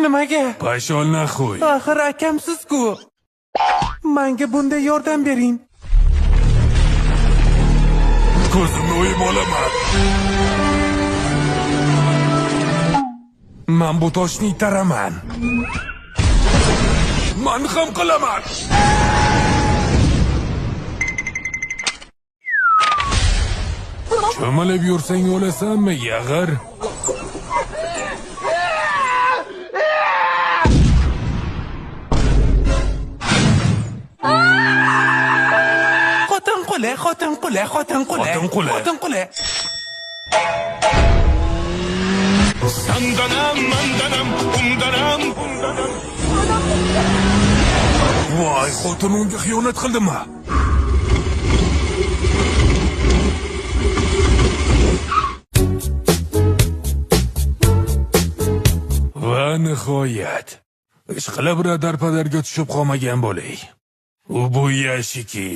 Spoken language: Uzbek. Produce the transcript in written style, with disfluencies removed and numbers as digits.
Nimaga? Пошёл нахуй. Axir akamsiz-ku. Menga bunda yordam bering. Ko'zimni o'yib olaman. Man bu toshni itaraman. Man ham qilaman. Cho'milib yursang o'lasanmi, yag'ir? Xotin quli, xotin quli, xotin quli. Xotin quli. Xotin quli. Sandanam, mandanam, undanam, bundanam. Voy, xotin unga xiyonat qildimi? Va nihoyat, ishqilib radarpadarga tushib qolmagan bo'lay. U bu yashiki.